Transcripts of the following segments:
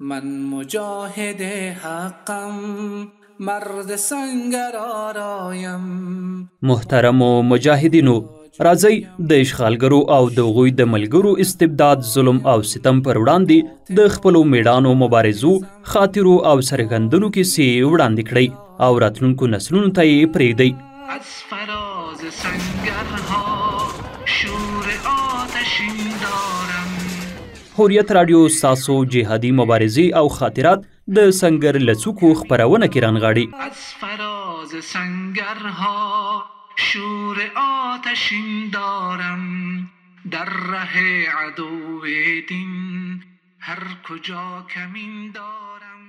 من مجاهد حقم، مرد سنگر آرایم. محترمو مجاهدینو، راځئ د اشغالګرو او د هغوی د ملګرو استبداد، ظلم او ستم پر وړاندې د خپلو میړانو، مبارزو، خاطرو او سرښندنو کیسې وړاندې کړئ او راتلونکو نسلونو ته یې پرېږدئ. از فراز سنگرها شور آتشین دارم. حریت راډیو ستاسو جهادي مبارزې او خاطرات د سنګر له څوکو خپرونه کې رانغاړي. از فراز سنگرها شور آتشین دارم، در ره عدو دین هر کجا کمین دارم.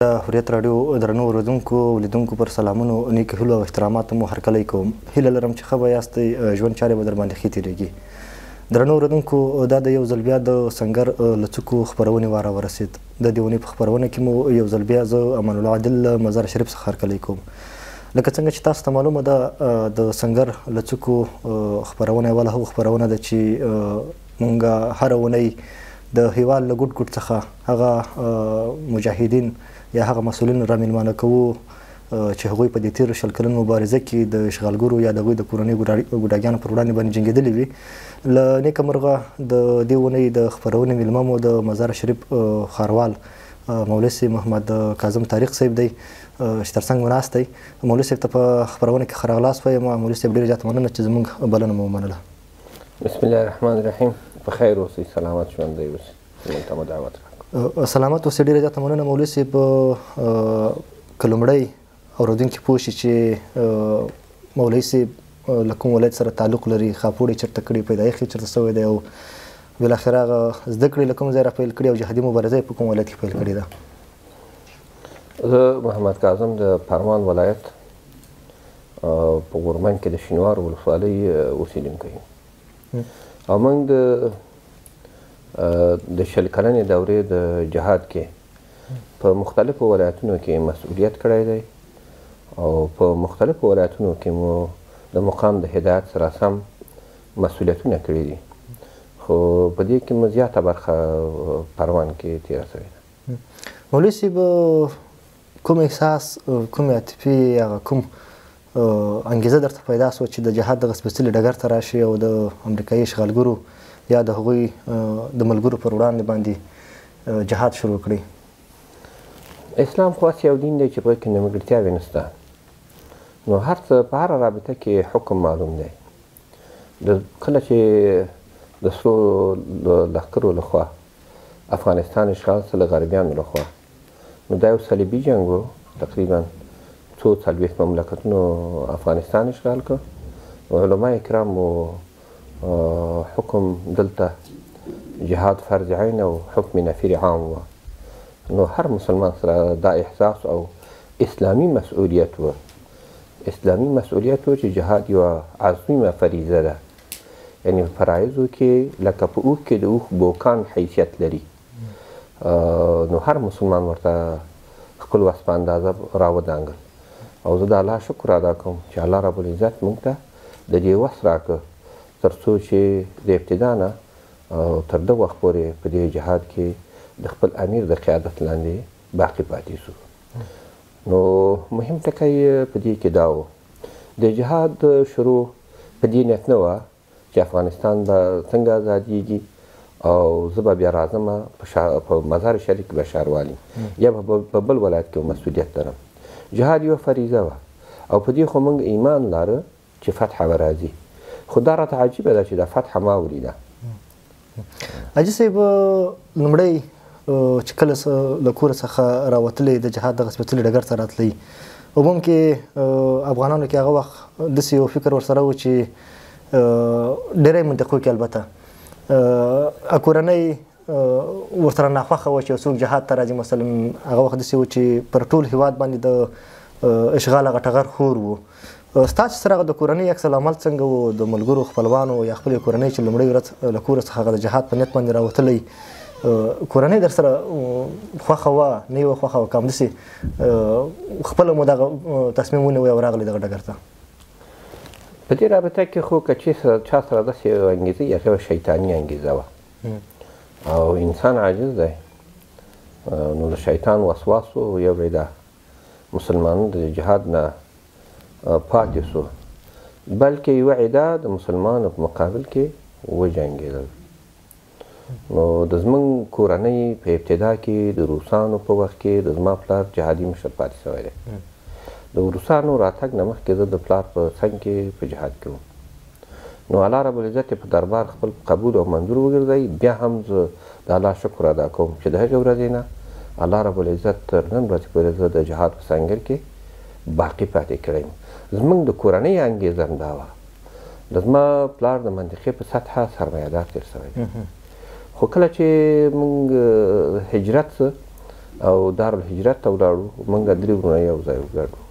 د حریت راډیو درنو اورېدونکو او لیدونکو پر سلامونو، نیکو هیلو او احتراماتو مو هرکلی کوم. هیله لرم چې ښه به یاستئ، ژوند چارې به در باندې ښې تېرېږي. درنو اورېدونکو، دا د یو ځل بیا د سنګر له څوکو خپرونې وار راورسېد. د دې اونۍ په خپرونه کې مو یو ځل بیا زه امان الله عادل له مزار شریف څخه هرکلی کوم. لکه څنګه چې تاسو ته معلومه ده، د سنګر له څوکو خپرونه یوه له هغو خپرونه ده چې مونږ هره اونۍ د هیواد له ګوټ ګوټ څخه هغه مجاهدین یا هغه مسؤلین رامیلمانه کوو چې هغوی په دې تېرو 20 کلنو مبارزه کې د اشغالګرو یا د هغوی د کورنیو ګوډاګیانو پر وړاندې باندې جنګېدلي وي. له نېکه مرغه د دې اونۍ د خپرونې میلمه مو د مزار شریف ښاروال مولوي صاحب محمد کاظم طارق صاحب دی چې تر څنګ مو ناست دی. مولوي صاحب ته په خپرونه کې ښه راغلاست وایم. مولوي صاحب، ډېره زیاته مننه چې زموږ بلنه مو ومنله. بسم الله الرحمن الرحیم. په خیر اوسئ، سلامت ژوندی اوسئ، موږ ته مو دعوت راکړ. سلامت اوسئ، ډېره زیاته مننه مولوي صاحب. که لومړی اورېدونکي پوه شي چې مولوي صاحب له کوم ولایت سره تعلق لري، خاپوړې چېرته کړي، پیدایښت یې چېرته سوی دی او بالاخره هغه زده کړې له کوم ځای را پیل کړي او جهادي مبارزه یې په کوم ولایت کې پیل کړې ده. زه محمد کاظم د پروان ولایت په غورمنګ کې د شینوار ولسوالۍ اوسېدونکی یم او موږ د 20 کلنې دورې د جهاد کې په مختلفو ولایتونو کې مسؤلیت کړی دی او په مختلفو ولایتونو کې مو د مقام د هدایت سره سم مسؤلیتونه کړي دي، خو په دې کې مو زیاته برخه پروان کې تېره شوې ده. مولوي صاحب، کوم احساس، کومې عاطفې، هغه کوم انګیزه درته پیدا شوه چې د جهاد دغه سپېڅلي ډګر ته راشي او د امریکایي اشغالګرو یا د هغوی د ملګرو پر وړاندې باندې جهاد شروع کړي؟ اسلام خو هسې یو دین دی چې په کې نیمګړتیاوې نشته، نو هر څه په هره رابطه کې حکم معلوم دی. کله چې د سرو لښکرو لخوا افغانستان اشغال سو، له غربیانو لخوا، نو دا یو صلیبي جنګ و. تقریبا څو 40 مملکتونو افغانستان اشغال کړ. علما کرامو حکم دلته جهاد فرض عین او حکم نفیر عام و، نو هر مسلمان سره دا احساس او اسلامي مسؤلیت و، اسلامي مسؤلیت و چې جهاد یوه عظیمه فریضه ده، یعنی په فرایضو کې لکه په اوښ کې د اوښ بوکان حیثیت لري، نو هر مسلمان ورته خپل وس په اندازه راودانګل. او زه د الله شکر ادا کوم چې الله رب العزت موږ ته د دې وس راکړ تر څو چې د ابتدا نه تر دغه وخت پورې په دې جهاد کې د خپل امیر د قیادت لاندې باقي پاتې سو. نو مهم ټکی په دې کې دا و، د جهاد شروع په دې نیت نه وه چې افغانستان به څنګه ازادیږي او زه به بیا راځم په مزار شریف کې به ښاروال یم یا به په بل ولایت کې مسؤلیت لرم. جهاد یوه فریضه وه او په دې خو موږ ایمان لاره چې فتح به راځي، خو دا راته عجیبه ده چې دا فتح ما ولیده. حاجي صاحب، لومړی چې کله له کوره څخه راوتلی د جهاد دغه سپېڅلي ډګر ته راتلی، عموم کې افغانانو کې هغه وخت داسې یو فکر ورسره و چې ډېری منطقو کې البته کورنۍ ورسره ناخوښه وه چې یو څوک جهاد ته راځي. مثلا هغه وخت داسې و چې پر ټول هیواد باندې د اشغال هغه ټغر خور و. ستاسو سره هغه د کورنۍ عکس العمل څنګه و؟ د ملګرو، خپلوانو یا خپلې کورنۍ چې لومړۍ ورځ له کوره څخه هغه د جهاد په نیت باندې راوتلی، کورنۍ در سره خوښه وه نه یې وه خوښه وه که همداسې خپله مو دغه تصمیم ونیوی او راغلی دغه ډګر ته؟ په دې رابطه کې خو که چا سره داسې انګیزه وي، هغه یوه شیطاني انګیزه وه او انسان عاجز دی. نو د شیطان وسواس و، یو عده مسلمانان د جهاد نه پاتې سو، بلکې یوه عده د مسلمانو په مقابل کې وجنګېدل. نو د زموږ کورنۍ په ابتدا کې د روسانو په وخت کې د زما پلار جهادي مشر پاتې سوی دی. د روسانو راتګ نه مخکې زه د پلار په څنګ کې په جهاد کې وم. نو الله رب العزت یې په دربار خپل قبول او منظور وګرځوي. بیا هم زه د الله شکر ادا کوم چې د هغې ورځې نه الله رب العزت تر نن ورځې پورې زه د جهاد په سنګر کې باقي پاتې کړی یم. زموږ د کورنۍ انګېزه هم دا وه. د زما پلار د منطقې په سطحه سرمایهدار تېر سوی دی، خو کله چې موږ هجرت او دارالهجرت ته ولاړو، موږ درې وروڼه یو ځای ګډ وو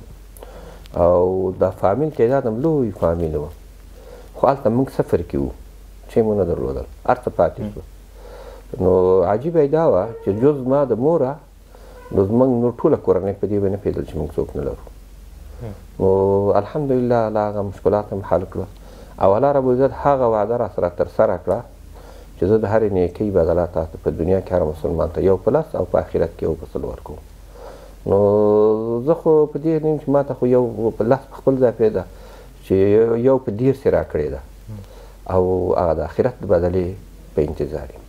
او دا فامیل تعداد هم لوی فامیل و، خو هلته موږ صفر کې وو، چې مو نه درلودل، هر څه پاتې شو. نو عجیبه یې دا وه چې جز ما د موره نو زموږ نور ټوله کورنۍ په دې باندې پوهېدل چې موږ څوک نه لرو. نو الحمدلله الله هغه مشکلات هم حل کړه او الله رب العزت هغه وعده را سره ترسره کړه چې زه د هرې نیکۍ بدله تا ته په دنیا کې هر مسلمان ته یو په لس او په آخرت کې یو په سل ورکوم. نو زه خو په دې نه یم چې ما ته خو یو په لس په خپل ځای پرېږده چې یو په دېرش یې راکړې ده او هغه د آخرت د بدلې په انتظار یم.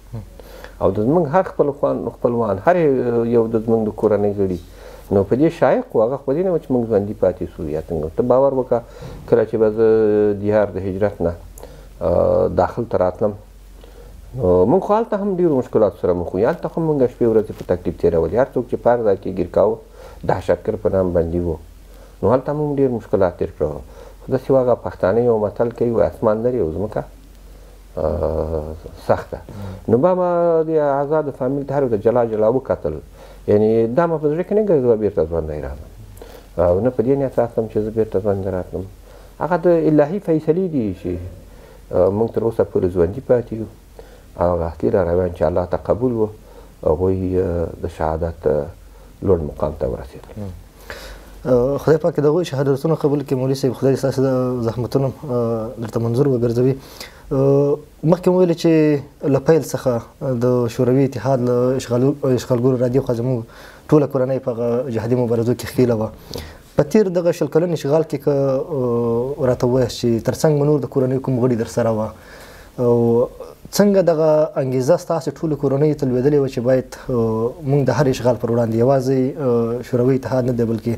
او د زموږ هر خپلوان هر یو د زموږ د کورنۍ غړي نو په دې شایق و، هغه خو په دې نه و چې موږ ژوندي پاتې سو یا څنګه. ته باور وکړه کله چې به زه دیار د هجرت نه داخل ته راتلم، نو موږ خو هلته هم ډېرو مشکلاتو سره مخ وو. هلته خو موږ شپې ورځې په تکلیف تېرولې، هر څوک چې په هر ځای کې ګیر کاوه دهشتګر په نام بندي وو، نو هلته موږ ډېر مشکلات تېر کړو. خو داسې هغه پښتانه یو متل کوي، وایي اسمان لري او ځمکه سخته. نو به ما د اعضا د فامیل ته هر یو ته جلا جلا وکتل، یعنې دا ما په زړه کې نه ګرځېده بېرته ژوندی راځم او نه په دې نیت راتلم چې زه بېرته ژوندی راتلم. هغه د الهي فیصلې دي چې موږ تر اوسه پورې ژوندي پاتې یو او هغه اصلي لارویان چې الله ته قبول و هغوی د شهادت لوړ مقام ته ورسېدل. خدای پاک د هغوی شهادتونه قبول کړي. مولوي صاحب خدای ستاسو د زحمتونه درته منظور وګرځوي. مخکې مو ویل چې له پیل څخه د شوروي اتحاد له اشغالګرو را دېخوا زموږ ټوله کورنۍ په هغه جهادي مبارزو کې ښکېله وه. په تېر دغه 20 کلن اشغال کې که راته ووایاست چې ترڅنګ مو نور د کورنۍ کوم غړي در سره وه او څنګه دغه انګېزه ستاسې ټولو کورنیو ته لوېدلې وه چې باید موږ د هر اشغال پر وړاندې یوازې شوروي اتحاد نه دی بلکې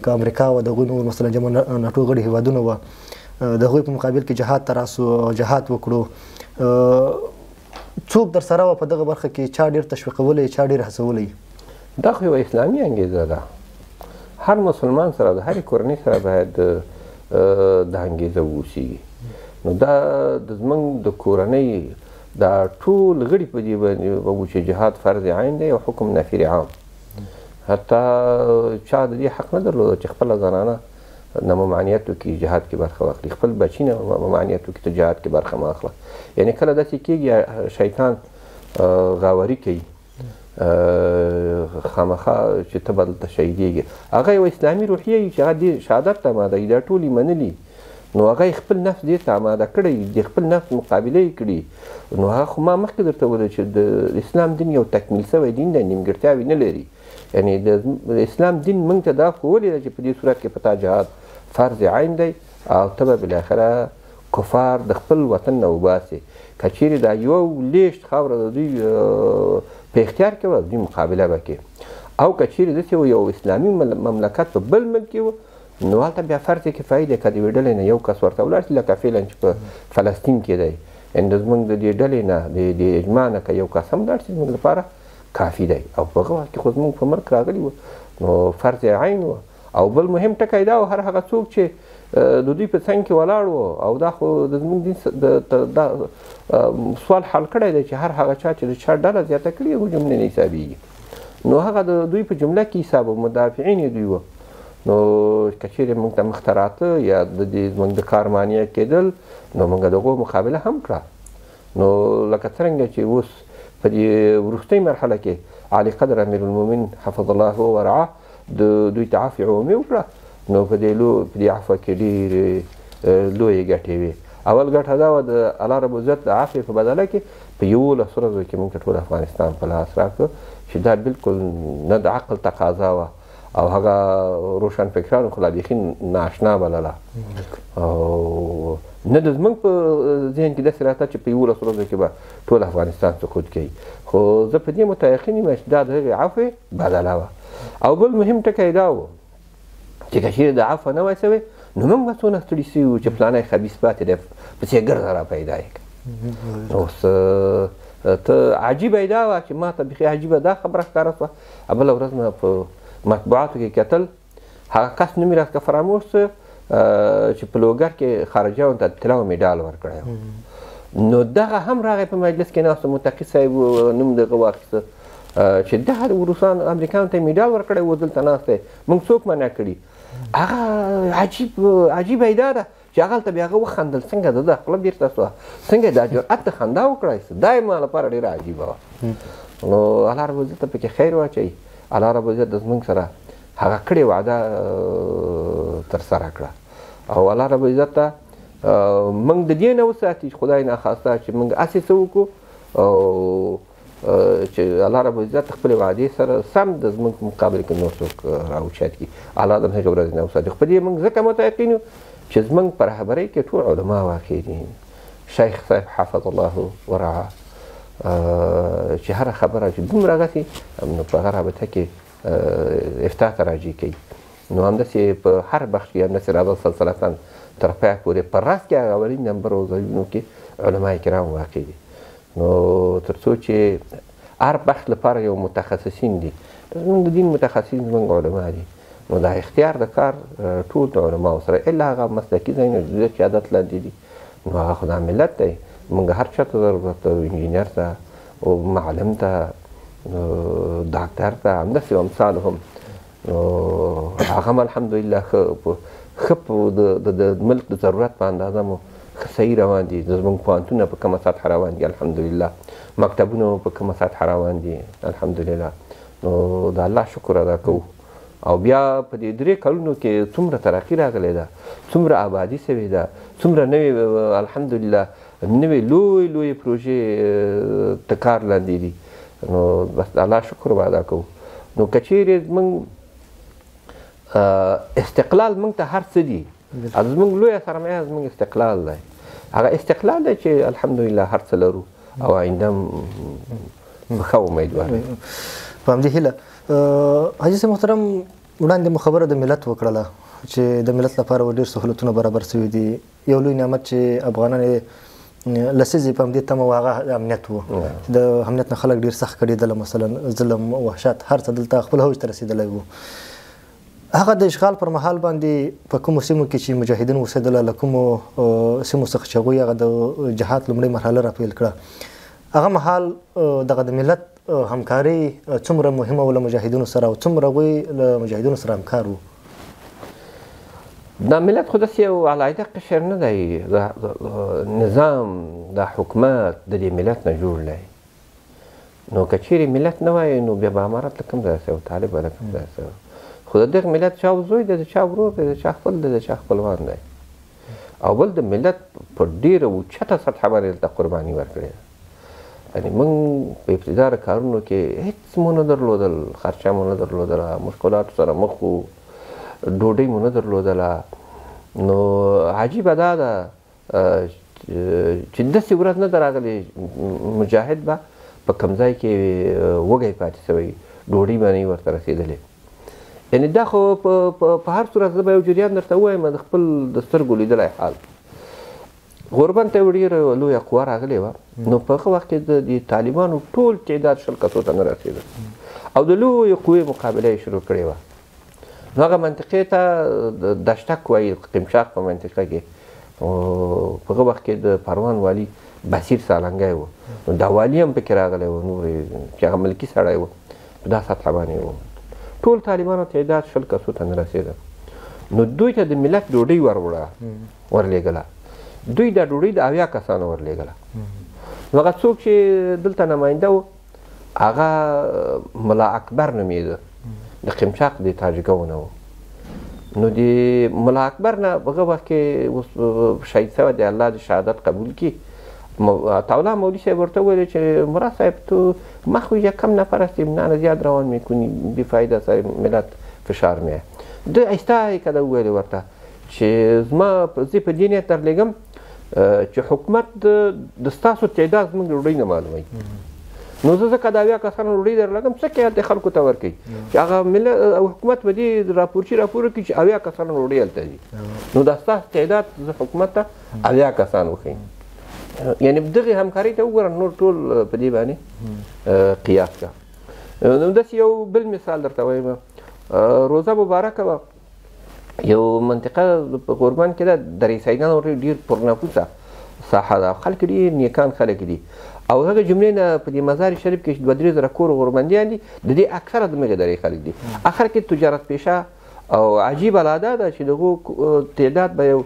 که امریکا وه د هغوی نور مثلا جمع ناټو غړي هېوادونه وه د هغوی په مقابل کې جهاد ته راسو او جهاد وکړو، څوک در سره وه په دغه برخه کې؟ چا ډېر تشویقولی، چا ډېر هڅولی؟ دا خو یوه اسلامي انګېزه ده. هر مسلمان سره د هرې کورنۍ سره باید دا انګېزه واوسېږي. نو دا د زموږ د کورنۍ دا ټول غړي په دې باندې وو چې جهاد فرض عین دی او حکم نفیر عام. حتی چا د دې حق نه درلود چې خپله زنانه نه ممانعت وکړي جهاد کې برخه واخلي، خپل بچي نه ممانعت وکړي ته جهاد کې برخه مه اخله. یعنې کله داسې کېږي شیطان غاوري کوي خامخا چې ته به دلته شهیدېږي. هغه یوه اسلامي روحیه وي چې هغه دې شهادت ته اماده وي، دا ټول یې منلي، نو هغه یې خپل نفس دې ته اماده کړی، د خپل نفس مقابله یې کړي. نو هغه خو ما مخکې درته وویل چې د اسلام دین یو تکمیل سوی دین دی، نیمګړتیاوې نه لري. یعنې د اسلام دین موږ ته دا ښوولې ده چې په دې صورت کې په تا جهاد فرض عین دی او ته به بالاخره کفار د خپل وطن نه وباسې. که چیرې دا یو لیشت خاوره د دوی په اختیار کې وه، دوی مقابله به کوي. او که چیرې داسې یو اسلامي مملکت په بل ملک کې و، نو هلته بیا فرض کفایي دی که د یوې ډلې نه یو کس ورته ولاړ شي، لکه فعلا چې په فلسطین کې دی، یعنې د زموږ د دې ډلې نه د دې اجماع نه که یو کس هم لاړ شي زموږ لپاره کافي دی. او په هغه وخت کې خو زموږ په ملک راغلي و، نو فرض عین و. او بل مهم ټکی دا و، هر هغه څوک چې د دوی په څنګ کې ولاړ و، او دا خو د زموږ دین دا سوال حل کړی دی چې هر هغه چا چې د چا ډله زیاته کړې هغه جملې نه حسابېږي، نو هغه د دوی په جمله کې حساب و، مدافعین یې دوی و. نو که چیرې موږ ته مخته راته یا د دې زموږ د کار مانع کېدل، نو موږ د هغو مقابله هم کړه. نو لکه څرنګه چې اوس په دې وروستۍ مرحله کې عالي قدر امیرالمؤمنین حفظ الله ورعاه د دوی ته عفوه عمومي وکړه، نو په دې عفوه کې ډېرې لویې ګټې وې. اول ګټه دا وه د الله رب العزت د عفوې په بدله کې په 11 ورځو کې موږ ته ټول افغانستان په لاس راکړ چې دا بالکل نه د عقل تقاضا وه او هغه روشنفکرانو خو لا بیخي نااشنا بلله او نه د زموږ په ذهن کې داسې راته چې په 11 ورځو کې به ټول افغانستان سقوط کوي. خو زه په دې متیقن یم چې دا د هغې عفوې بدله وه. او بل مهم ټکی دا و چې که چېرې د عفوه نه وای سوې نو موږ به څونه ستړي سوي وو چې پلانی خبیث پاتې دی پسې ګرځه را پیدا یې کړه. اوس ته عجیبه یې دا وه چې ما ته بیخي عجیبه دا خبره ښکاره سوه. بله ورځ مې په مطبوعاتو کې کتل، هغه کس نوم یې راڅخه فراموش سو چې په لوګر کې خارجیانو ته طلا او میډال ورکړی و. نو دغه هم راغی په مجلس کې ناست و، متقي صاحب نوم دغه واخیسته چې دغه روسان امریکانو ته میډال ورکړی و، دلته ناست دی، موږ څوک منع کړي؟ هغه عجیبه یې دا ده چې هغه هلته بیا هغه وخندل، څنګه د ده خوله بېرته سوه، څنګه دا جرأت د خندا وکړای سو، دا یې ما لپاره ډېره عجیبه وه. نو الله رب العزت ته پکې خیر واچوي، الله رب العزت د زموږ سره هغه کړې وعده ترسره کړه او الله رب العزت ته موږ د دې نه وساتي چې خدای ناخواسته چې موږ هسې څه وکړو او چې الله رب العزت خپلې وعدې سره سم د زموږ په مقابل کې نور څوک راوچت کړي. الله د هغې ورځې نه وساتي. خو په دې موږ ځکه متیقن یو چې زموږ په رهبرۍ کې ټول علما واقع دي. شیخ صاحب حفظ الله ورعاه چې هره خبره چې دومره غسي نو په هغه رابطه کې افتاء ته راجع کوي. نو همداسې په هر بخش کې همداسې راځه سلسلتاً تر پایه پورې په راس کې هغه اولین نمبر او ځایونو کې علما کرام واقع دي. نو تر څو چې هر بخش لپاره یو متخصصین دي، زموږ د دین متخصصین زموږ علما دي، نو دا اختیار د کار ټول د علماو سره، الا هغه مسلکي ځایونه چې قیادت لاندې دي، نو هغه خو دا ملت دی، موږ هر چا ته ضرورت لرو، انجینر ته او معلم ته، ډاکتر ته، همداسې امثال هم. نو هغه هم الحمدلله ښه د ملک د ضرورت په اندازه مو ښه صحیح روان دي. زموږ پوهنتونه په کومه سطحه روان دي الحمدلله، مکتبونه مو په کومه سطحه روان دي الحمدلله. نو د الله شکر ادا کوو. او بیا په دې 3 کلونو کې څومره ترقي راغلې ده، څومره آبادي سوې ده، څومره نوې الحمدلله نوې لوی لوی پروژې ته کار لاندې دي. نو بس د الله شکر به ادا کوو. نو که چېرې زموږ استقلال موږ ته هر څه دي، زموږ لویه سرمایه زموږ استقلال دی، هغه استقلال دی چې الحمدلله هر څه لرو او آینده هم ښه امیدوار یو. په همدې هیله حاجي صاحب محترم، وړاندې مو خبره د ملت وکړله چې د ملت لپاره ډېر سهولتونه برابر سوي دي. یو لوی نعمت چې افغانان یې لسیزې په همدې تمه وه هغه امنیت و. د امنیت نه خلک ډېر سخت کړېدله، مثلا ظلم، وحشت، هر څه دلته خپل اوج ته رسېدلی و. هغه د اشغال پر مهال باندې په کومو سیمو کې چې مجاهدین اوسېدله، له کومو سیمو څخه چې هغوی هغه د جهاد لومړۍ مرحله راپیل کړه، هغه مهال دغه د ملت همکاري څومره مهمه وه له مجاهدینو سره او څومره هغوی له مجاهدینو سره همکار وو؟ دا ملت خو داسې یو علاقه قشر نه دی، دا نظام دا حکومت د دې ملت نه جوړ دی. نو که چیرې ملت نه وای نو بیا به امارت له کوم ځایه سوی، طالب به له کوم ځایه سوی؟ خو د دغه ملت چا زوی دی، د چا ورور دی، د چا خپل دی، د چا خپلوان دی. او بل د ملت په ډېره اوچته سطحه باندې دلته قرباني ورکړې ده. یعنې موږ په ابتدا د کارونو کې هېڅ مو نه درلودل، خرچه مو نه درلودله، مشکلاتو سره مخ وو، ډوډۍ مو نه درلودله. نو عجیبه دا ده چې داسې ورځ نه ده راغلې مجاهد به په کوم ځای کې وږی پاتې سوی، ډوډۍ به نه وي ورته رسېدلې. یعنې دا خو په هر صورت زه به یو جریان درته ووایم د خپل د سترګو لیدلی حال. غوربند ته یو ډېره لویه قوه راغلې وه، نو په هغه وخت کې د طالبانو ټول تعداد 20 کسو ته نه رسېده او د لویې قوې مقابله یې شروع کړې وه. نو هغه منطقې ته دشتک وایي، قمچاق په منطقه کې، په هغه وخت کې د پروان والي بصیر سالنګی و، نو دا والي هم پکې راغلی و، نور چې هغه ملکي سړی و، په دا سطحه باندې و. ټول طالبانو تعداد 20 کسو ته نه رسېده. نو دوی ته د ملت ډوډۍ وروړه ورلېږله، دوی دا ډوډۍ د 70 کسانو ورلېږله. نو هغه څوک چې دلته نماینده و هغه ملا اکبر نومېده، د قمچاق د تاجګو نه و. نو د ملا اکبر نه په هغه وخت کې اوس شهید سوی دی، الله د شهادت قبول کړي، عطاالله مولوي صاحب ورته وویل چې مراد صاحب تو مخ ویژه کم نفر هستیم، نه زیاد روان میکنی، بی فایده سر ملت فشار میاد. ده ایسته کده وویل ورته چې زما زه په دې نیت درلېږم چې حکومت د ستاسو تعداد زموږ ډوډۍ نه معلوموي، نو زه ځکه د 70 کسانو ډوډۍ درلږم، څه کې هلته خلکو ته ورکوي چې هغه حکومت به دې راپورچي راپور کړي چې 70 کسانو ډوډۍ هلته دي، نو دا ستاسو تعداد زه حکومت ته 70 کسان وښیم. یعنې دغې همکارۍ ته وګوره، نور ټول په دې باندې قیاس کړه. نو داسې یو بل مثال درته وایم. روزه مبارکه وه، یو منطقه په غوربند کې ده، درې سیدان ورته ډېر پرنفوسه ساحه ده، خلک ډېر نیکان خلک دي، او هغه جملې نه په دې مزار شریف کې چې 2-3 زره کور غوربندیان دي، د دې اکثره د مغې درې خلک دي. اخر کې تجارت پیشه او عجیبه لا دا ده چې دغو تعداد به یو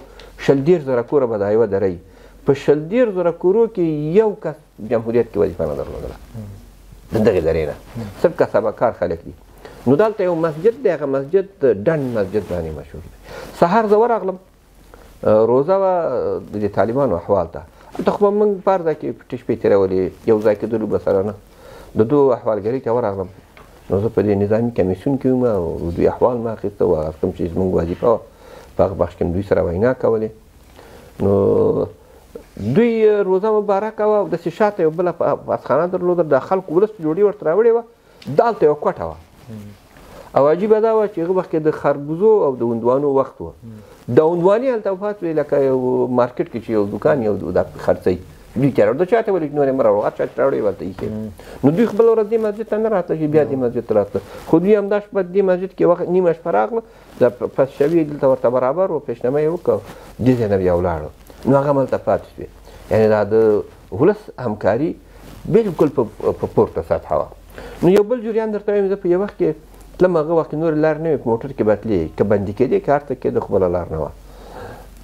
20-30 زره کوره به دا یوه دره وي. په 20-30 زره کورو کې یو کس جمهوریت کې وظیفه نه درلودله د دغې درې نه، صرف کسبه کار خلک دي. نو دلته یو مسجد دی، هغه مسجد ډنډ مسجد باندې مشهور دی. سهار زه ورغلم، روزه وه، د دې طالبانو احوال ته، هلته خو به موږ په هر ځای کې پټې شپې تېرولې، یو ځای کېدلو به سره نه، د دوی احوالګرۍ ته ورغلم. نو زه په دې نظامي کمیسیون کې وم او دوی احوال ما اخیسته او هغه کوم چې زموږ وظیفه وه په هغه بخش کې دوی سره وینا کولې. نو دوی روزه مبارکه وه او داسې شاته یو بله پاسخانه درلوده، د خلکو ولس ډوډۍ ورته راوړې وه، دالته یوه کوټه وه. او عجیبه دا وه چې هغه وخت کې د خربوزو او د هندوانو وخت و، د هندوانې هلته وفات وې، لکه یو مارکیټ کې چې یو دوکان یو دا خرڅوي، دوی ته راوړل، چا ته ویل چې نور یې مه راوړه، هر چا چې راوړی هلته ایښی. نو دوی خپله ورځ دې مسجد ته نه راتله چې بیا دې مسجد ته راتله، خو دوی همدا شپه دې مسجد کې وخت نیمه شپه راغله، د پس شوي دلته ورته برابر و، پېشنامه یې وکړه، دې ځای نه بیا ولاړو. نو هغه هم هلته پاتې شوې. یعنې دا د ولس همکاري بلکل په پورته سطحه وه. نو یو بل جریان درته وایم، زه په یو وخت کې تلم، هغه وخت کې نورې لارې نه وې، په موټر کې به تلې، که بندي کېدې که هر څه کېده، خو بله لار نه وه.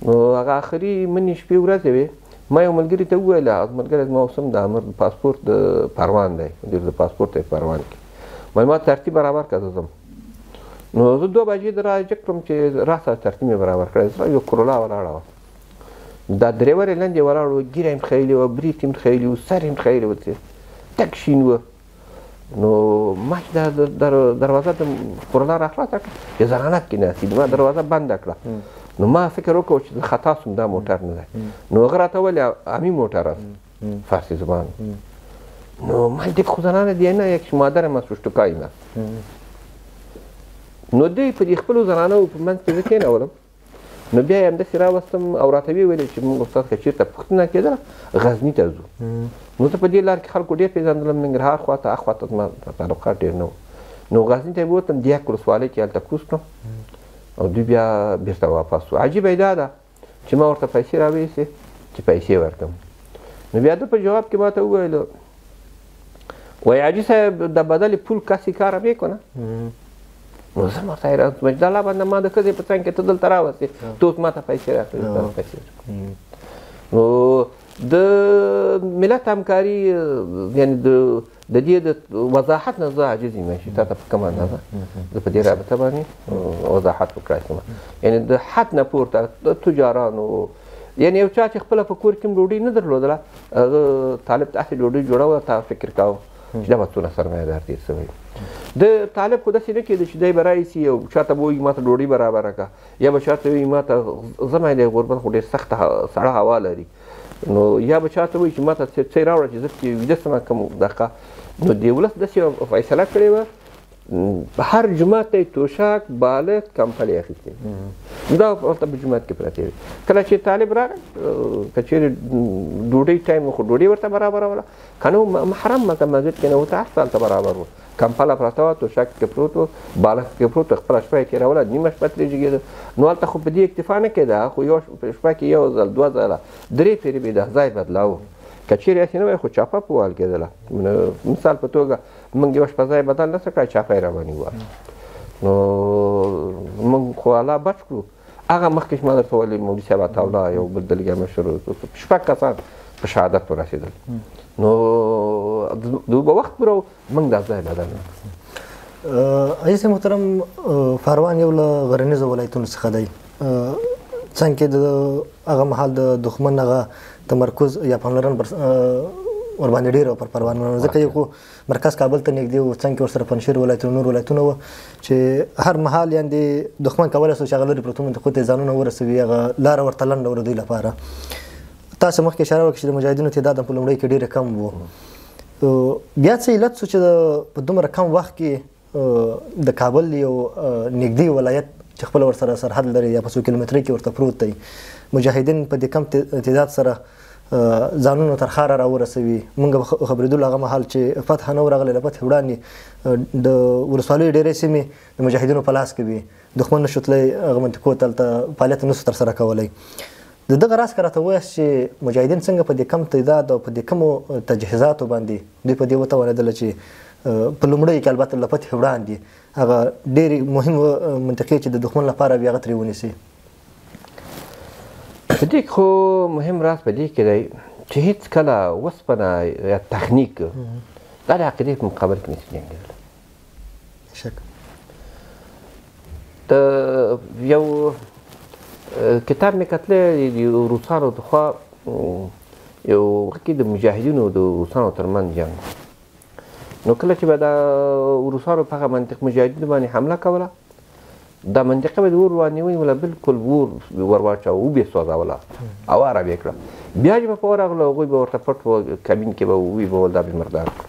نو هغه آخري مني شپې ورځې وې، ما یو ملګري ته وویل، هغه ملګری زما اوس هم د امر د پاسپورټ د پروان دی، ډېر د پاسپورټ دی پروان کې، ما ترتیب برابر کړه زه ځم. نو زه 2 بجې د راجګ کړم چې راسه ترتیب مې برابر کړی، زه یو کرولا ولاړه وه، دا درېور یې لاندې ولاړ و، ږیره یې مخیلې وه، برېت یې مخیلي و، سر یې مخیلي و، تک شین و. نو ما چې دا دروازه د کرولا راخلاصه کړه، چې زنانه پکې ناستې دي، ما دروازه بنده کړه. نو ما فکر وکړ چې زه خطا سوم، دا موټر نه دی. نو هغه راته وویل امي موټر است، فارسي زبان. نو ما دې خو زنانه دی نه، یک مادرم است پشتکایم است. نو دوی په دې خپلو زنانو په منځ کې زه کښېنولم. نو بیا یې همداسې راوستم او راته ویې ویلې چې موږ استاد که چېرته پوښتنه کېدله غزني ته ځو. نو زه په دې لار کې خلکو ډېر پېژندلم، ننګرهار خواته اخوا ته زما تعلقات ډېر نه و. نو غزني ته یې بوتلم، دیک ولسوالۍ کې هلته کوز کړم او دوی بیا بېرته واپس شو. عجیبه یې دا ده چې ما ورته پیسې راویستې چې پیسې ورکړم. نو بیا ده په جواب کې ما ته وویل، وایي حاجي صاحب د بدل پول کسي کار میکنه. نو زه ورته حیران شوم چې دا لا باندې ما د ښځې په څنګ کې ته دلته راوستې، ته اوس ما ته پیسې راکړې، پیسې. نو د ملت همکاري یعنې د دې د وضاحت نه زه عاجز یم چې تا ته په کومه اندازه زه په دې رابطه باندې وضاحت وکړای شم. یعنې د حد نه پورته د تجارانو، یعنې یو چا چې خپله په کور کې هم ډوډۍ نه درلودله، هغه طالب ته هسې ډوډۍ جوړوله، تا فکر کاوه چې دا به څونه سرمایهدار تېر شوی. د طالب خو داسې نه کېده چې دی به راشي او چا ته به وایي ما ته ډوډۍ برابره کړه، یا به چا ته وایي ما ته زما دی غربت خو ډېر سخته سړه هوا لري، نو یا به چا ته وایي چې ما ته څه راوړه چې زه پکې ویده سم کوم دقه. نو دې ولس داسې یوه فیصله کړې وه، هر جومات ته یې توشک، بالښت، کمپلې اخیستې، دا ورته په جومات کې پرتې وې. کله چې طالب راغی، که چېرې ډوډۍ ټایم و خو ډوډۍ ورته برابروله، که نه محرم هلته مسجد کې نه وته، هر څه هلته برابر و، کمپله پرته وه، توشک کې پروت و، بالښت کې پروت و، خپله شپه یې تېروله، نیمه شپه ترې جګېده. نو هلته خو په دې اکتفا نه کېده، خو یو شپه کې یو ځل، 2 ځله، 3 پېرې به یې د ځای بدلاوه. که چېرې هسې نه وای خو چاپه په وهل کېدله. مثال په توګه موږ یوه شپه ځای بدل نه شو کړای، چاپه یې راباندې ووهله. نو موږ خو الله بچ کړو. هغه مخکې چې ما درته وویل مولوي صاحب عطاالله یو بل دلګی مشر، 6 کسان په شهادت ورسېدل. نو دوی به وخت پوره و، موږ دا ځای بدل نه کړو. عزیز محترم، فاروان یو له غرنیزو ولایتونو څخه دی، څنګه د هغه مهال د دښمن هغه تمرکز یا پاملرنه ورباندې ډېره وه پر پروان باندې، ځکه یو خو مرکز کابل ته نږدې و، څنګ کې ورسره پنجشېر ولایتونه نور ولایتونه وو چې هر مهال یاندې دښمن کولی سو چې هغه لرې پرتو منطقو ته ځانونه ورسوي، هغه لاره ورته لنډه وه د دوی لپاره. تاسو مخکې اشاره وکړه چې د مجاهدینو تعداد هم په لومړۍ کې ډېر کم و، بیا څه علت سو چې په دومره کم وخت کې د کابل یو نږدې ولایت چې خپله ورسره سرحد لري یا په څو کیلومترۍ کې ورته پروت دی، مجاهدین په دې کم تعداد سره ځانونو تر ښاره راورسوي؟ موږ به خبرېدلو هغه مهال چې فتح نه وه راغلې، له فتحې وړاندې د ولسوالیو ډېری سیمې د مجاهدینو په لاس کې وي، دښمن نشو تللی هغه منطقو ته، هلته فعالیت نشو ترسره کولی. د دغه راز که راته ووایاست چې مجاهدین څنګه په دې کم تعداد او په دې کمو تجهیزاتو باندې دوی په دې وتوانېدله چې په لومړیو کې البته له فتحې وړاندې هغه ډېرې مهمې منطقې چې د دښمن لپاره وي هغه ترې ونیسي؟ په دې کې خو مهم راز په دې کې دی چې هېڅکله وسپنه یا تخنیک دا د عقیدې په مقابل کې نشي جنګېدلی. د یو کتاب مې کتلی د روسانو د خوا یو وخت کې د مجاهدینو د روسانو ترمنځ جنګ، نو کله چې به د روسانو په هغه منطق مجاهدینو باندې حمله کوله، دا منطقه به د اور باندې ونیوله، بالکل اور ور واچاوه، وبې سوځوله، اواره به یې کړه. بیا چې به په ورغله هغوی به ورته پټ وو، کمین کې به ویې به ول، دا به یې مردار کړو.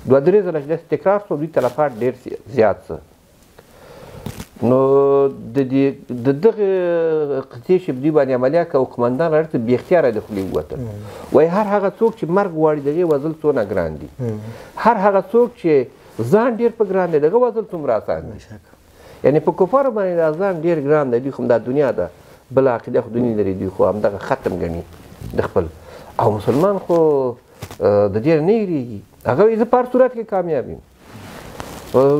دوه درې ځله چې داسې تکرار سو، دوی تلفات ډېر زیات سو. نو د دغې قطعې چې دوی باندې عملیات کوو، قومندان راته بې اختیاره د خولې ووتل، وایي هر هغه څوک چې مرګ غواړي د هغې وزل څونه ګران دي، هر هغه څوک چې ځان ډېر په ګران دی د هغه وزل څومره اسان دي. یعنې په کفارو باندې دا ځان ډېر ګران دی، دوی خو همدا دنیا ده، بله عقیده خو دوی نه لري، دوی خو همدغه ختم ګڼي د خپل، او مسلمان خو د دې نه یېرېږي، هغه وایي زه په هر صورت کې کامیاب یم،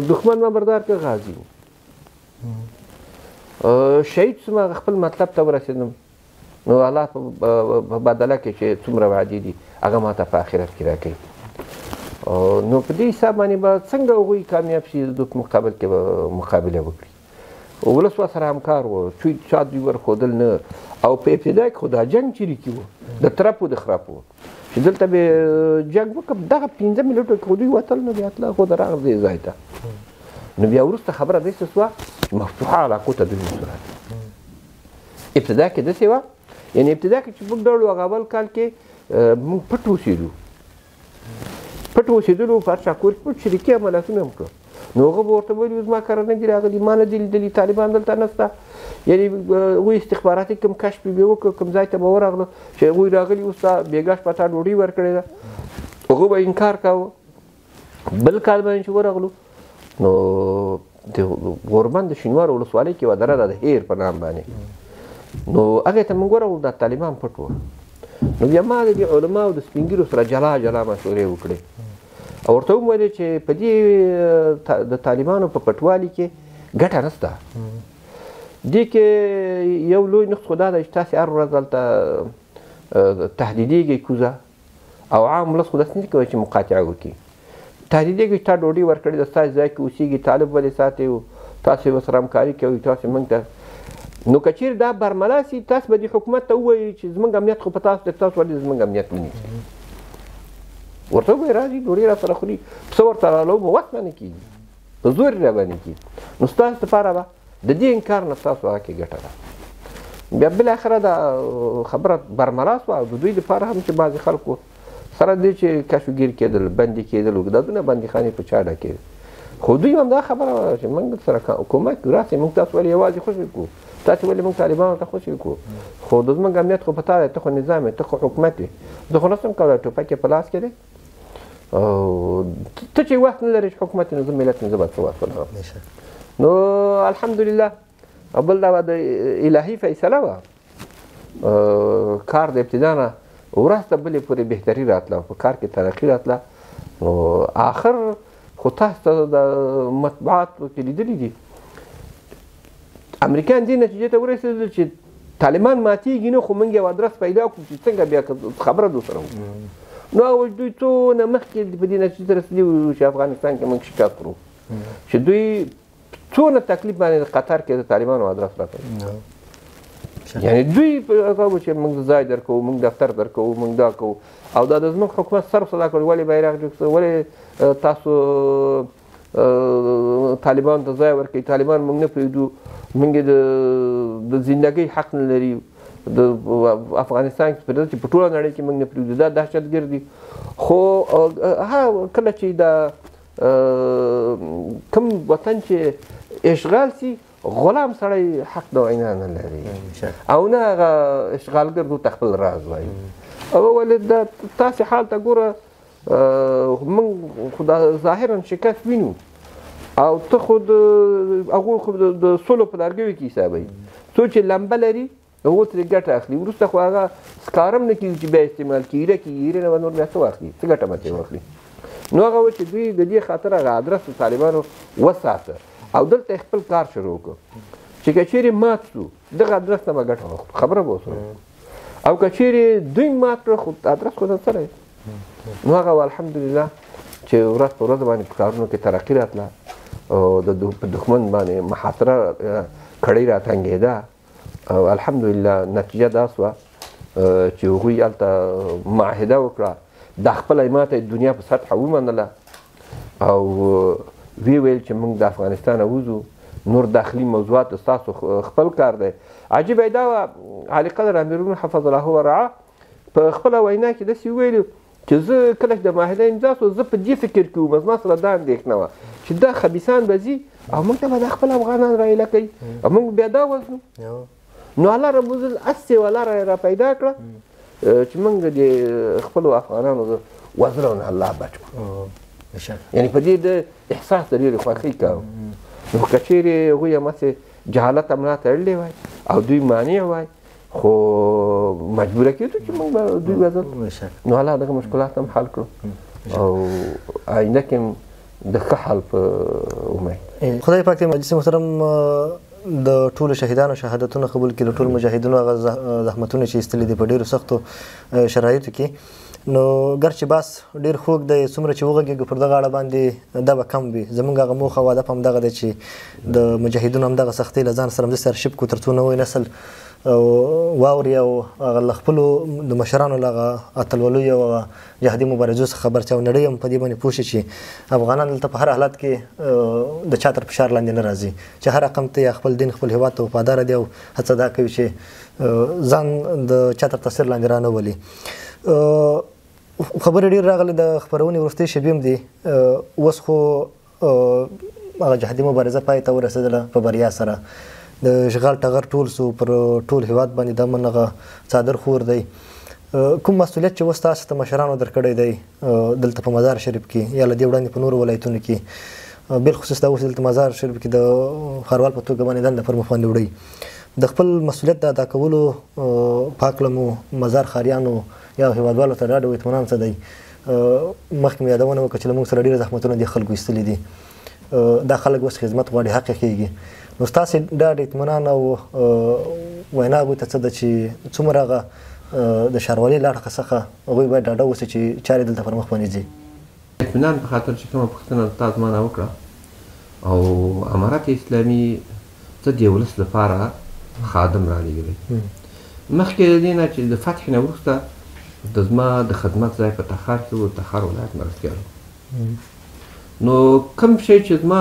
دښمن ما بردار که غازي یم، شهید سوم، هغه خپل مطلب ته ورسېدم، نو الله په بدله کې چې څومره وعدې دي هغه ما ته په آخرت کې راکوي. نو په دې حساب باندې به څنګه هغوی کامیاب شي، د دوی په مقابل کې به مقابله وکړي. ولس ورسره همکار و، چا دوی ورښودل نه، او په ابتدا کې خو دا جنګ چیرې کې و، د ترپو د خرپو چې دلته به جنګ وکړم، دغه 5 منټو کې خو دوی وتل، نو بیا تله خو د راغله دې ځای ته. نو بیا وروسته خبره داسې سوه چې مفتوحه علاقو ته دوی نشو راتللی. ابتدا کې داسې وه، یعنې ابتدا کې چې موږ ډول هغه اول کال کې موږ پټ اوسېدو، پټ اوسېدلو، په هر چا کور کې پټ شریکي عملیاتونه هم کړو. نو هغه به ورته ویلي زما کره نه دي راغلي، ما نه دي لیدلي، طالبان دلته نشته. یعنې هغوی استخباراتي کوم کشف به یې وکړ، کوم ځای ته به ورغلو چې هغوی راغلي اوس تا بېګا شپه تا ډوډۍ ورکړې ده، هغه به انکار کاوه. بل کال باندې چې ورغلو نو د غوربند د شینوارو ولسوالۍ کې یوه دره ده د هیر په نام باندې، نو هغې ته موږ ورغلو، دا طالبان پټ وو. نو بیا ما د دې علماو د سپینږیرو سره جلا جلا مشورې وکړې او ورته ومې ویلې چې په دې د طالبانو په پټوالي کې ګټه نشته. دې کې یو لوی نقص خو دا دی چې تاسې هر ورځ هلته تهدیدېږئ کوزه، او عام ولس خو داسې نه کوي چې مقاطعه وکړي. تهدیدېږي چې تا ډوډۍ ورکړې ده، ستاسې ځای کې اوسېږي، طالب ولې ساتئ، تاسې ورسره همکاري کوئ، تاسې موږ ته. نو که چېرې دا برملا سي، تاسې به دې حکومت ته ووایئ چې زموږ امنیت خو په تاسو دی، تاسو ولې زموږ امنیت نه نیسئ؟ ورته ووایئ راځي ډوډۍ را سره خوري، پسه ورته رالوم، وس باندې کېږي، په زور یې راباندې کېږي. نو ستاسو لپاره به د دې انکار نه ستاسو هغه کې ګټه ده. بیا بالاخره دا خبره برملا سوه، او د دوی لپاره هم چې بعضې خلکو سره دې چې کشوګیر کېدل، بندي کېدل، دا دونه بندیخانې په چا ډکې، خو دوی هم دا خبره وه چې موږ سره کومک کړو، راسئ موږ تاسو ولې یوازې خوشې کړو، تاسو ولې موږ طالبانو ته خوشې کړو، خو د زموږ امنیت خو په تا دی، ته خو نظام یې، ته خو حکومت یې، زه خو نه سم کولی، ټوپک یې په لاس کې دی، او ته چې وخت نه لرې چې حکومت یې، نو زه ملت یم، زه به څه وخت ولرم؟ نو الحمدلله. او بل دا د الهي فیصله وه، کار د ابتدا نه ورځ ته بلې پورې بهتري راتله، په کار کې ترقي راتله. نو آخر خو تاسو ته د مطبوعاتو کې لیدلي دي، امریکایان دې نتیجې ته ورسېدل چې طالبان ماتېږي نه، خو موږ یو ادرس پیدا کړو چې څنګه بیا خبره دوی سره وکړو. نو هغه دوی څونه مخکې په دې نتیجې ته رسېدلي وو چې افغانستان کې موږ شکست خورو، چې دوی څونه تکلیف باندې قطر کې د طالبانو ادرس راکړ. یعنې دوی هغه و چې موږ ځای درکوو، موږ دفتر درکوو، موږ دا کوو، او دا د زموږ حکومت سر سودا کړو، ولې بیرغ جوړ کړو، ولې تاسو طالبان ته ځای ورکوئ، طالبان موږ نه پرېږدو، موږ یې د زندګۍ حق نه لري، د افغانستان کې پرېږده چې په ټوله نړۍ کې موږ نه پرېږدو، دا دهشتګرد دي. خو هغه کله چې دا کوم وطن چې اشغال سي، غلام سړی حق د وینا نه لري او نه هغه اشغالګر ته خپل راز وایي. او ولې دا تاسې حال ته ګوره، موږ خو دا ظاهرا شکست وینو، او ته خو د هغو خو د سولو په لرګیو کې حسابوي، څو چې لمبه لري هغو ترې ګټه اخلي، وروسته خو هغه سکاره هم نه کېږي چې بیا استعمال کړي، ایره کېږي، ایرې نه به نور بیا څه واخلي، څه ګټه به ترې واخلي. نو هغه و چې دوی د دې خاطر هغه ادرس د طالبانو وساته او دلته یې خپل کار شروع کړ چې که چېرې مات سو دغه ادرس نه به ګټه واخلو، خبره به ورسره، او که چېرې دوی مات کړه خو ادرس خو ځان سره. نو هغه و الحمدلله چې ورځ په ورځ باندې په کارونو کې ترقي راتله او د دښمن باندې محاصره کړۍ راتنګېده، او الحمدلله نتیجه دا سوه چې هغوی هلته معاهده وکړه، دا خپله یې ماته دنیا په سطحه ومنله او ویې ویل چې موږ د افغانستانه وځو، نور داخلي موضوعات ستاسو خپل کار دی. عجیبه یې دا وه، عالیقدر امیرالمؤمنین حفظ الله ورعاه په خپله وینا کې داسې وویل چې زه کله چې د معاهده امضا سوه زه په دې فکر کې وم، زما سره دا اندېښنه وه چې دا خبیثان به ځي او موږ ته به دا خپل افغانان راایله کوي او موږ بیا دا وزنو. نو الله رب العزت هسې یوه لاره یې را پیدا کړه چې موږ د خپلو افغانانو د وزلو نه الله بچ کړو. یعنې په دې د احساس د ډېرې خوښۍ کاوه. نو که چېرې هغوی هماسې جهالت هم راتړلی وای او دوی مانع وای، خو مجبوره کېدو چې موږ به دوی وزل. نو الله دغه مشکلات هم حل کړو او آینده کې هم د ښه حل په امید. خدای پاک دې مجلس محترم د ټولو شهیدانو شهادتونه قبول کړي، د ټولو مجاهدینو هغه زحمتونه چې ایستلي دي په ډېرو سختو شرایطو کې. نو ګرچې باس ډېر خوږ دی، څومره چې وغږېږو پر دغه اړه باندې دا به کم وي. زموږ هغه موخه او هدف همدغه دی چې د مجاهدینو همدغه سختۍ له ځان سره همداسې ارشیف کړو تر څو نوی نسل واوري او هغه له خپلو د مشرانو له هغه اتلولیو او هغه جهادي مبارزو څخه خبر شي او نړۍ هم په دې باندې پوه شي چې افغانان دلته په هر حالت کې د چا تر فشار لاندې نه راځي، چې هر رقم ته یا خپل دین خپل هېواد ته وفاداره دي او هڅه دا کوي چې ځان د چا تر تاثیر لاندې رانه ولي. خبرې ډېر راغلې، د خپرونې وروستۍ شېبې هم دي. اوس خو هغه جهادي مبارزه پای ته ورسېدله په بریا سره، د اشغال ټغر ټول سو، پر ټول هېواد باندې د امن هغه څادر خور دی. کوم مسؤلیت چې اوس تاسو ته مشرانو درکړی دی دلته په مزار شریف کې یا له دې وړاندې په نورو ولایتونو کې، بالخصوص دا اوس دلته مزار شریف کې د ښاروال په توګه باندې دنده پر مخ باندې وړئ، د خپل مسؤلیت د ادا کولو په هکله مو مزار ښاریانو یا هېوادوالو ته ډاډ او اطمینان څه دی؟ مخکې مې یادونه وکړه چې له موږ سره ډېر زحمتونه دې خلکو ایستلي دي، دا خلک اوس خدمت غواړي، حق یې کېږي. نو ستاسې ډاډ، اطمینان او وینا هغوی ته څه ده چې څومره هغه د ښاروالۍ له اړخه څخه هغوی باید ډاډه اوسي چې چارې دلته پر مخ باندې ځي؟ اطمینان په خاطر چې کومه پوښتنه تا زما نه وکړه، او امارت اسلامي ته د ولس لپاره خادم رالیږلی. مخکې د دې نه چې د فتح نه وروسته د زما د خدمت ځای په تخار کې و، تخار ولایت مرستیال. نو کوم شی چې زما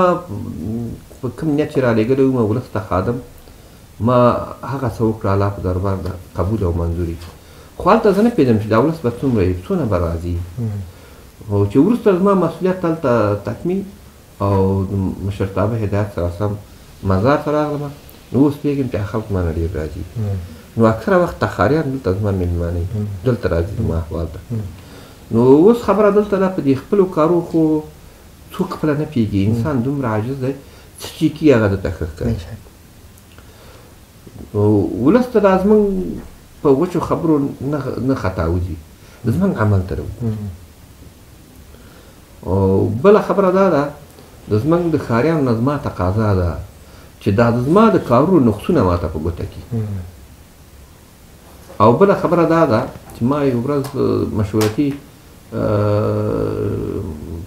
په کوم نیت چې رالیږلی وم ولس ته خادم، ما هغه څه وکړه، الله په دربار د قبول او منظوري. خو هلته زه نه پوهېدم چې دا ولس به څومره وي، څونه به راځي. خو چې وروسته زما مسؤلیت هلته تکمیل او د مشرتابه هدایت سره سم مزار ته راغلم، نو اوس پوهېږم چې خلک ما نه ډېر راځي. نو اکثره وخت تخاریان دلته زما مېلمانه وي، دلته راځي زما احوال ته. نو اوس خبره دلته ده، په دې خپلو کارو خو څوک خپله نه پوهېږي، انسان دومره عاجز دی، څه چې کېږي هغه ده ته ښه ښکاري. ولس ته دا زموږ په وچو خبرو نه خطا وځي، زموږ عمل ته راوځي. او بله خبره دا ده، د زموږ د ښاریانو نه زما تقاضا ده چې دا زما د کارونو نقصونه ماته په ګوته کړي. او بله خبره دا ده چې ما یو ورځ مشورتي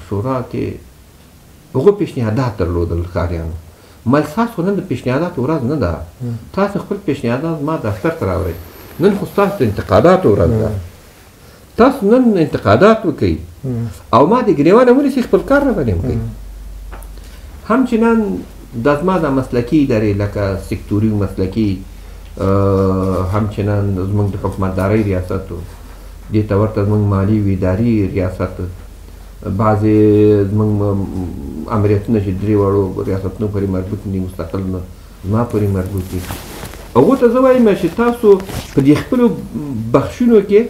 شورا کې هغو پیشنهادات درلودل ښاریانو، مال ستاسو نن د پیشنهاداتو ورځ نه ده، تاسو خپل پیشنهادات ما دفتر ته راوړئ، نن خو ستاسو د انتقاداتو ورځ ده، تاسو نن انتقادات وکئ او ما د ګریوانه ونیسئ، خپل کار را باندې وکئ. همچنان د زما د مسلکي ادارې لکه سکتوري مسلکي، همچنان زموږ د حکومتدارۍ ریاست، دې ته ورته زموږ مالي و اداري ریاست، بعضې زموږ امریتونه چې درې واړو ریاستونو پورې مربوط دي، مستقل نه زما پورې مربوط دي، هغو ته زه وایم چې تاسو په دې خپلو بخشونو کې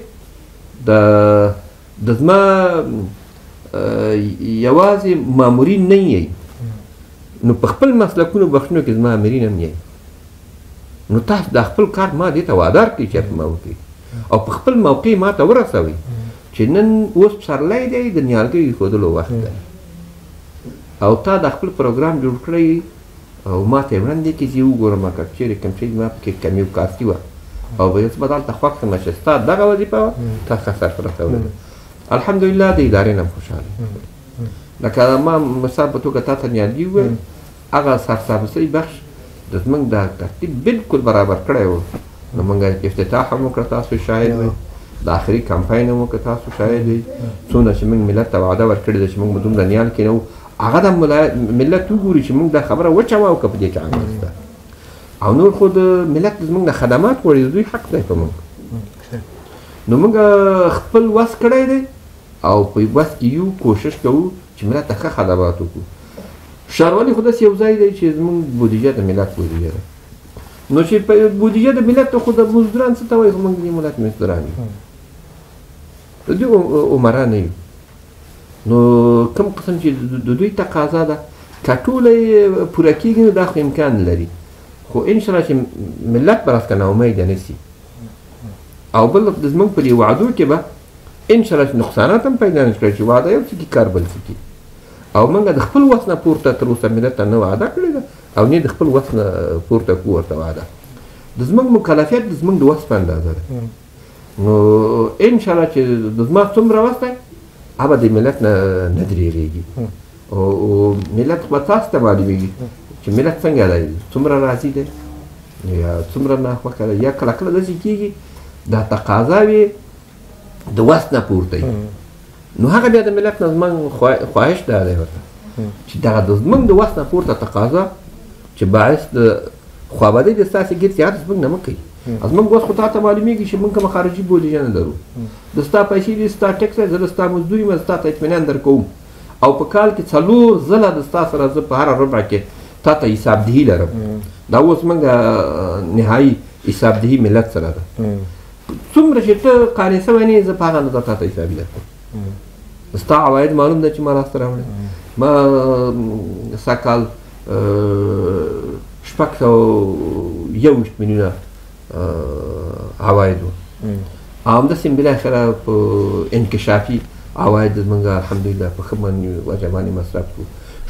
د زما یوازې مامورین نه یئ، نو په خپل مسلکونو بخشونو کې زما آمرین هم یئ، نو تاسو دا خپل کار ما دې ته وادار کړئ چې په ما وکړئ او په خپل موقع ما ته ورسوئ چې نن اوس پسرلی دی، د نیالګیو ایښودلو وخت دی او تا دا خپل پروګرام جوړ کړی او ما ته یې وړاندې کړي چې وګورم که چېرې کوم شی زما پکې کمي او کاستي وه او به زه به دلته خوښ شم چې ستا دغه وظیفه وه، تا ښه سرته رسولې ده. الحمدلله د ادارې نه هم خوشحاله یم. لکه ما مثال په توګه تا ته نیالګي وویل، هغه سرسبزۍ بخش د زموږ دا ترتیب بالکل برابر کړی و، نو موږ افتتاح هم وکړه، تاسو شاهد وئ، د آخري کمپاین هم وکړه، تاسو شاهد وئ، څونه چې موږ ملت ته وعده ورکړې ده چې موږ به دومره نیال کېنوو، هغه د ملت وګوري چې موږ دا خبره وچوه او که په دې کې عمل شته. او نور خو د ملت زموږ نه خدمات غواړي، د دوی حق دی په موږ، نو موږ خپل وس کړی دی او په وس کې یو کوشش کوو چې ملت ته ښه خدمات وکړو. ښاروالي خو داسې یو ځای دی چې زموږ بودیجه د ملت بودیجه ده، نو چې په بودیجه د ملت خو د مزدوران څه ته وایي، خو موږ د دې ملت مزدوران یو، د دوی عمرا نه یو. نو کوم قسم چې د دوی تقاضا ده که ټوله یې پوره کېږي نو دا خو امکان لري، خو انشاءالله چې ملت به راڅخه ناامیده نه سي. او بل زموږ په دې وعدو کې به انشاءالله چې نقصانات هم پیدا نه کړي چې وعده یو څه کي کار بل څه کي، او موږ د خپل وس نه پورته تر اوسه ملت ته نه وعده کړې ده او نه د خپل وس نه پورته کوو ورته وعده. د زموږ مکلفیت د زموږ د وس په اندازه ده، نو انشاءالله چې د زما څومره وس دی هغه د ملت نه نه درېږي، او ملت خو به تاسو ته معلومېږي چې ملت څنګه دی، څومره راضي دی یا څومره ناخوښه دی، یا کله کله داسې کېږي دا تقاضاوې د وس نه پورته وي، نو هغه بیا د ملت نه زموږ خواهش دا دی ورته چې دغه د زموږ د وس نه پورته تقاضا چې باعث د خوابدۍ د ستاسې ګرځي هغه زموږ نه مه کوي. زموږ وس خو تا ته معلومېږي چې موږ کومه خارجي بودیجه نه لرو، د ستا پیسې دي، ستا ټکس دی، زه د ستا مزدور یم، ستا ته اطمینان درکوم او په کال کې 4 ځله د ستا سره زه په هره ربع کې تا ته حسابدهي لرم. دا اوس موږ نهایي حسابدهي ملت سره ده، څومره چې ته قانع سوی نه یې زه په هغه اندازه تا ته حسابي درکوم. ستا عواید معلوم ده چې ما لاسته راوړی، ما سږ کال 621 میلیونه عواید وو، همداسې بالاخره په انکشافي عواید زموږ الحمدلله په ښه وجه باندې مصرف کړو،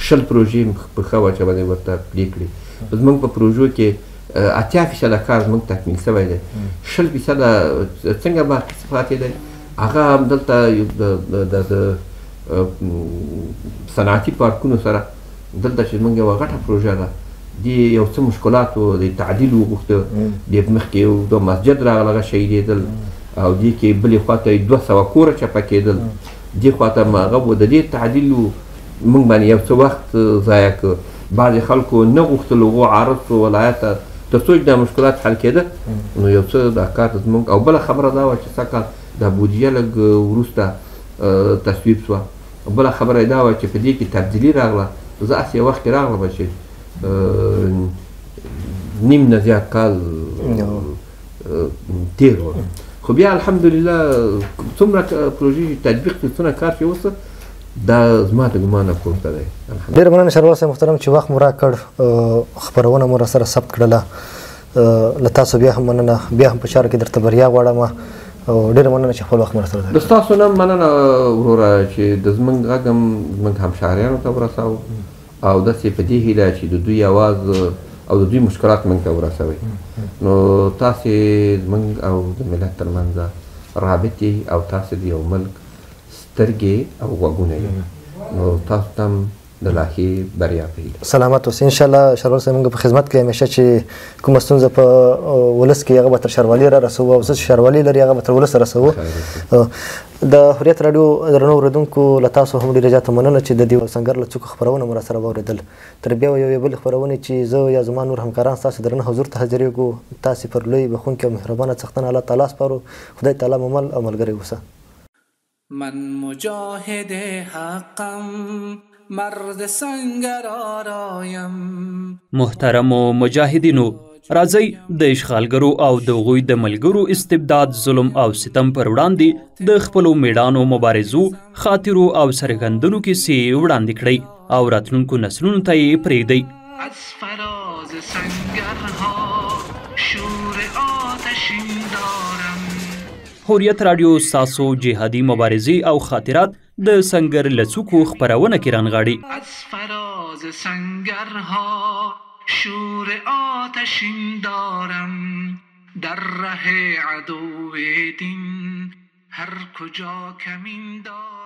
20 پروژې په ښه وجه باندې ورته پلې کړې. زموږ په پروژو کې 80% کار زموږ تکمیل سوی دی، 20% څنګه باقي پاتې دی هغه هم دلته د صنعتي پارکونو سره دلته چې زموږ یوه غټه پروژه ده، دې یو څه مشکلات و، د تعدیل وغوښته، دې مخکې یو دوه مسجد راغله هغه شهیدېدل او دې کې بلې خوا ته یې 200 کوره چپه کېدل، دې خوا ته هغه و، د دې تعدیل و موږ باندې یو څه وخت ضایع کړ، بعضې خلکو نه غوښتل، هغو عارض سو ولایت ته تر څو چې دا مشکلات حل کېده نو یو څه دا کار زموږ. او بله خبره دا وه چې سږ کال دا بودیجه لږ وروسته تصویب سوه، بله خبره یې دا وه چې په دې کې تبدیلي راغله، زه هسې یو وخت کې راغلم چې نیم نه زیات کال تېر و، خو بیا الحمدلله څومره پروژې چې تطبیق کړې، څومره کار چې وسه دا زما د ګمانه پورته دی. ډېره مننه شهروال صاحب محترم چې وخت مو راکړ، خپرونه مو راسره ثبت کړله، له تاسو بیا هم مننه، بیا هم په چارو کې درته بریا غواړم او ډېره مننه چې خپل وخت مو راسره. د ستاسو نه مننه وروره چې د زموږ غږ هم زموږ همشهریانو ته ورساوه او داسې په دې هیله چې د دوی اواز او د دوی مشکلات موږ ته ورسوئ. نو تاسې زموږ او د ملت ترمنځ رابط یئ او تاسې د یو ملک سترګې او غوږونه یئ، نو تاسو ته هم د لا ښې بریا په هیله. سلامت اوسې ان شاء الله شاروال صاحب، موږ په خدمت کې همیشه چې کومه ستونزه په ولس کې هغه به تر شاروالي را رسوو او څه چې شاروالي لري هغه به تر ولسه رسوو. د حریت راډیو درنو اورېدونکو، له تاسو هم ډېره زیاته مننه چې د دې سنګر له څوکو خپرونه مو راسره واورېدل. تر بیا یوې بلې خپرونې چې زه یا زما نور همکاران ستاسو درنه حضور ته حاضرېږو، تاسې پر لوی بخښونکي او مهربانه څښتن الله تعالی سپارو. خدای تعالی مو مل او ملګری اوسه. من مجاهد حقم، مرد سنگر آرایم. محترمو مجاهدینو، راځئ د اشغالګرو او د هغوی د ملګرو استبداد، ظلم او ستم پر وړاندې د خپلو میړانو مبارزو، خاطرو او سرښندنو کیسې وړاندې کړئ او راتلونکو نسلونو ته یې پرېږدئ. از فراز سنگرها شور آتشین دارم. حریت راډیو ستاسو جهادي مبارزې او خاطرات د سنګر له څوکو خپرونه کې رانغاړي. از فراز سنگرها شور آتشین دارم، در ره عدو دین هر کجا کمین دارم.